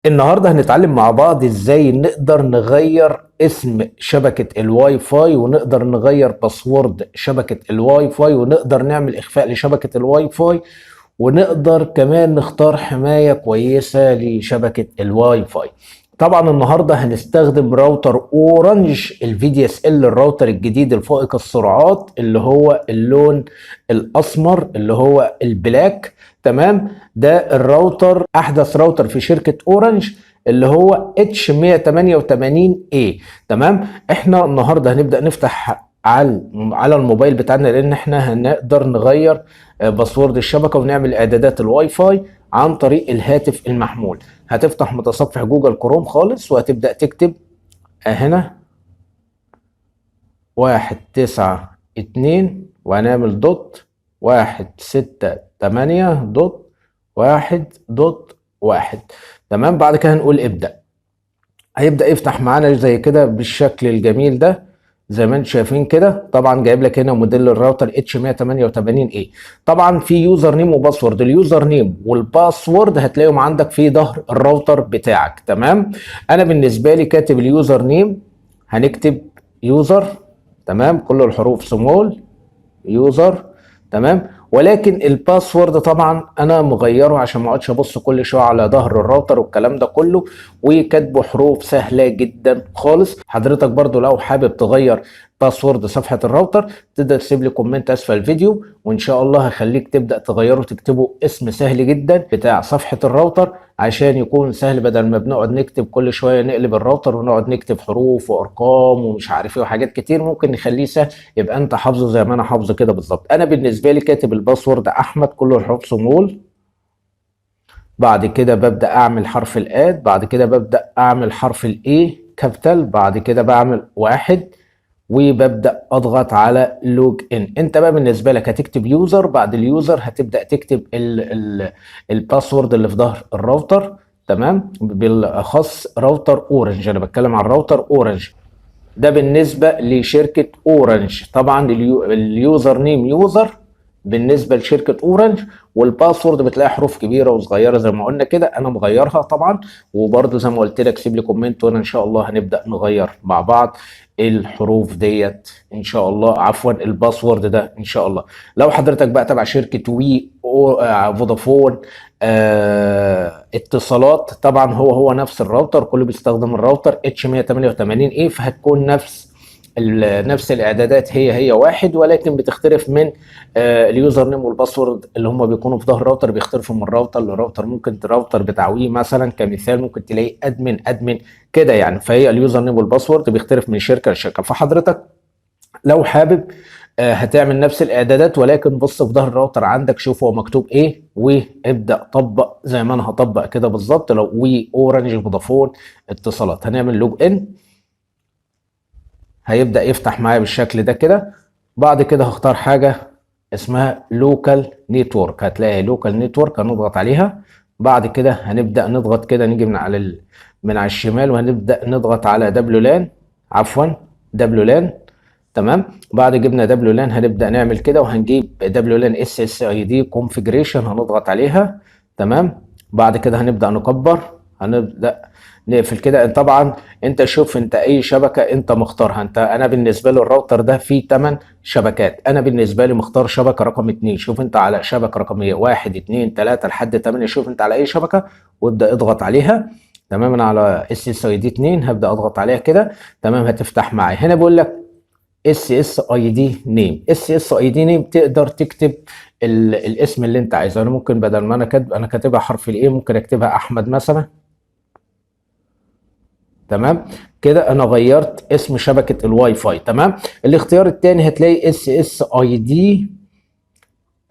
النهارده هنتعلم مع بعض ازاي نقدر نغير اسم شبكة الواي فاي، ونقدر نغير password شبكة الواي فاي، ونقدر نعمل اخفاء لشبكة الواي فاي، ونقدر كمان نختار حماية كويسة لشبكة الواي فاي. طبعا النهارده هنستخدم راوتر اورنج ال VDSL، الراوتر الجديد الفائق السرعات اللي هو اللون الاسمر اللي هو ال black. تمام، ده الراوتر احدث راوتر في شركة اورنج اللي هو H188A. تمام، احنا النهارده هنبدأ نفتح على الموبايل بتاعنا، لان احنا هنقدر نغير password الشبكة ونعمل اعدادات الواي فاي عن طريق الهاتف المحمول. هتفتح متصفح جوجل كروم خالص وهتبدأ تكتب هنا 192 وهنعمل .168.1.1. تمام، بعد كده هنقول ابدأ. هيبدأ يفتح معانا زي كده بالشكل الجميل ده زي ما انتم شايفين كده. طبعا جايب لك هنا موديل الراوتر H188A. طبعا في username و password، ال username وال password هتلاقيهم عندك في ظهر الراوتر بتاعك. تمام، انا بالنسبة لي كاتب ال username، هنكتب user، تمام، كل الحروف small user. تمام، ولكن ال password طبعا انا مغيرة عشان ما اقعدش ابص كل شوية على ظهر الراوتر والكلام ده كله، وكاتبه حروف سهلة جدا خالص. حضرتك برضو لو حابب تغير password صفحة الراوتر تقدر تسيب لي comment اسفل الفيديو، وان شاء الله هخليك تبدا تغيره تكتبه اسم سهل جدا بتاع صفحة الراوتر عشان يكون سهل، بدل ما بنقعد نكتب كل شوية نقلب الراوتر ونقعد نكتب حروف وارقام ومش عارف ايه وحاجات كتير. ممكن نخليه سهل يبقى انت حافظه زي ما انا حافظه كده بالظبط. انا بالنسبة لي كاتب ال password احمد كله الحروف سمول، بعد كده ببدا اعمل حرف ال at، بعد كده ببدا اعمل حرف ال A capital، بعد كده بعمل 1 وببدا اضغط على log in. انت بقى بالنسبة لك هتكتب user، بعد ال user هتبدا تكتب ال password اللي في ظهر الراوتر. تمام، بالاخص راوتر اورنج، انا بتكلم عن راوتر اورنج ده بالنسبة لشركة اورنج. طبعا ال username user بالنسبة لشركة اورنج، وال password بتلاقي حروف كبيرة وصغيره زي ما قلنا كده، انا مغيرها طبعا. وبرده زي ما قلت لك سيب لي comment وانا ان شاء الله هنبدا نغير مع بعض الحروف ديت ان شاء الله، عفوا ال password ده ان شاء الله. لو حضرتك بقى تبع شركة وي أو فودافون اتصالات، طبعا هو هو نفس الراوتر، كله بيستخدم الراوتر H188A، فهتكون نفس الاعدادات هي هي واحد، ولكن بتختلف من ال username وال password اللي هم بيكونوا في ظهر الراوتر، بيختلفوا من راوتر لراوتر. ممكن الراوتر بتاع وي مثلا كمثال ممكن تلاقي admin admin كده يعني، فهي ال username وال password بيختلف من شركة لشركة. فحضرتك لو حابب هتعمل نفس الاعدادات، ولكن بص في ظهر الراوتر عندك شوف هو مكتوب ايه وابدا طبق زي ما انا هطبق كده بالظبط. لو وي اورنج فودافون اتصالات هنعمل log in، هيبدا يفتح معايا بالشكل ده كده. بعد كده هختار حاجة اسمها local network، هتلاقي local network هنضغط عليها. بعد كده هنبدا نضغط كده، نيجي من على الشمال وهنبدا نضغط على WLAN، عفوا WLAN. تمام، بعد جبنا WLAN هنبدا نعمل كده وهنجيب دبليو لان اس اس اي دي كونفجريشن هنضغط عليها. تمام، بعد كده هنبدا نكبر، هنبدا نقفل كده. طبعا انت شوف انت اي شبكة انت مختارها. انت انا بالنسبة لي الراوتر ده فيه 8 شبكات، انا بالنسبة لي مختار شبكة رقم 2. شوف انت على شبكة رقم 1 2 3 لحد 8، شوف انت على اي شبكة وابدا اضغط عليها. تمام، انا على SSID 2 هبدا اضغط عليها كده. تمام، هتفتح معايا هنا بيقول لك اس اس اي دي نيم. اس اس اي دي نيم تقدر تكتب الاسم اللي انت عايزه. انا ممكن بدل ما انا كاتب، انا كاتبها حرف ال A، ممكن اكتبها احمد مثلا. تمام كده انا غيرت اسم شبكة الواي فاي. تمام، الاختيار الثاني هتلاقي اس اس اي دي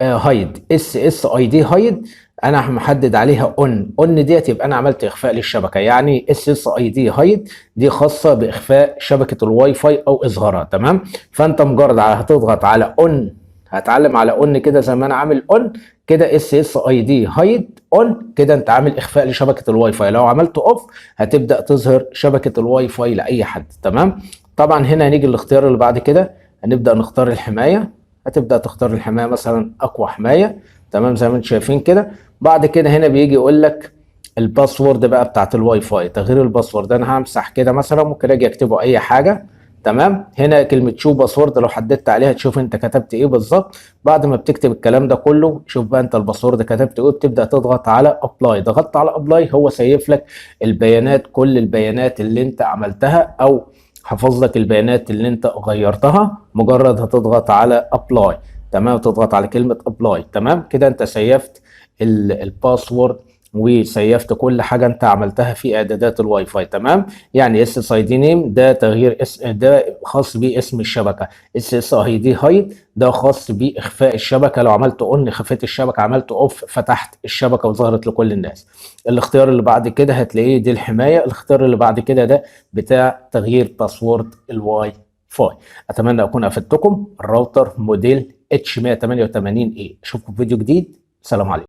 هايد، اس اس اي دي هايد انا محدد عليها on، on ديت يبقى انا عملت اخفاء للشبكه، يعني SSID hide دي خاصة باخفاء شبكة الواي فاي او اظهارها. تمام، فانت مجرد هتضغط على on، هتعلم على on كده زي ما انا عامل on كده، SSID hide on كده انت عامل اخفاء لشبكه الواي فاي. لو عملت off هتبدا تظهر شبكة الواي فاي لاي حد. تمام، طبعا هنا هنيجي الاختيار اللي بعد كده، هنبدا نختار الحماية. هتبدا تختار الحماية مثلا اقوى حماية. تمام، زي ما انتم شايفين كده. بعد كده هنا بيجي يقول لك ال password بقى بتاعت الواي فاي، تغيير ال password. انا همسح كده مثلا، ممكن اجي اكتبه اي حاجة. تمام، هنا كلمة show password لو حددت عليها تشوف انت كتبت ايه بالظبط. بعد ما بتكتب الكلام ده كله، شوف بقى انت ال password كتبت ايه، بتبدا تضغط على apply. ضغطت على apply، هو save لك البيانات، كل البيانات اللي انت عملتها، او حفظ لك البيانات اللي انت غيرتها. مجرد هتضغط على apply، تمام، تضغط على كلمة apply. تمام كده، انت سيفت ال password وسيفت كل حاجة انت عملتها في اعدادات الواي فاي. تمام، يعني SSID name ده تغيير اس ده خاص باسم الشبكه، SSID hide ده خاص باخفاء الشبكه، لو عملت on خفيت الشبكه، عملت off فتحت الشبكة وظهرت لكل الناس. الاختيار اللي بعد كده هتلاقيه دي الحمايه، الاختيار اللي بعد كده ده بتاع تغيير password الواي فاي. اتمنى اكون افدتكم. الراوتر موديل H 188 A. اشوفكم في فيديو جديد، سلام عليكم.